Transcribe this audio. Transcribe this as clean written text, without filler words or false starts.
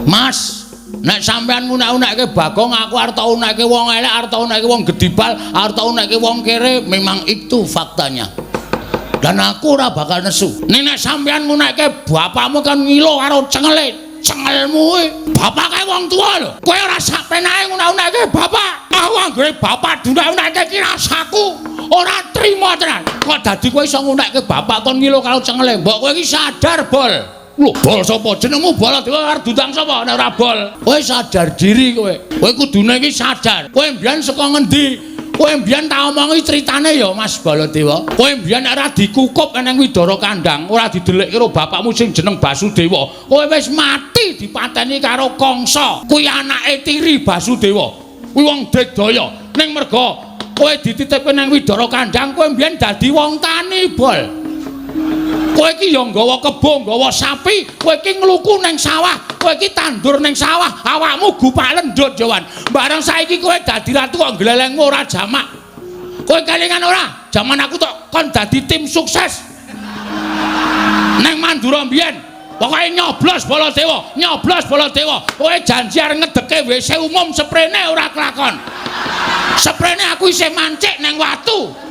Mas, nek sampean ngunek-unekke Bagong, aku arep tak unekke wong elek, arep tak unekke wong gedibal, arep tak unekke wong kere, memang itu faktanya. Dan aku ora bakal nesu. Ning nek sampean ngunekke bapakmu kan ngilo karo cengele, cengelmu kuwi. Bapak kae wong tuwa lho. Kowe ora sak penake ngunek-unekke bapak. Aku anggere bapak dunek-unekke iki rasaku ora trima tenan. Kok dadi kowe iso ngunekke bapak kon ngilo karo cengele? Mbok kowe iki sadar, Bol. Lho, Bol sapa? Jenengmu Baladewa arep diundang sapa nek ora Bol? Kowe sadar diri kowe. Kowe kudune iki sadar. Kowe mbiyen saka ngendi? Kowe mbiyen tak omongi critane ya Mas Baladewa. Kowe mbiyen nek ora dikukup nang Widara Kandang, ora didelikke karo bapakmu sing jeneng Basudewa. Kowe wis mati dipateni karo Kangsa. Kuwi anake tiri Basudewa. Kuwi wong digdaya. Ning merga kowe dititipke nang Widara Kandang, kowe mbiyen dadi wong tani, Bol. Kowe iki ya nggawa kebo, nggawa sapi, kowe iki ngluku ning sawah, kowe iki tandur ning sawah, awakmu gupak lendut, Jawan. Bareng saiki kowe dadi ratu kok glelengmu ora jamak. Kowe kelingan ora? Jaman aku tok kon dadi tim sukses. Neng Mandura mbiyen, pokoke nyoblos Baladewa, nyoblos Baladewa. Kowe janji arep ngedeke WC umum, seprene ora kelakon. Seprene aku isih mancik neng watu.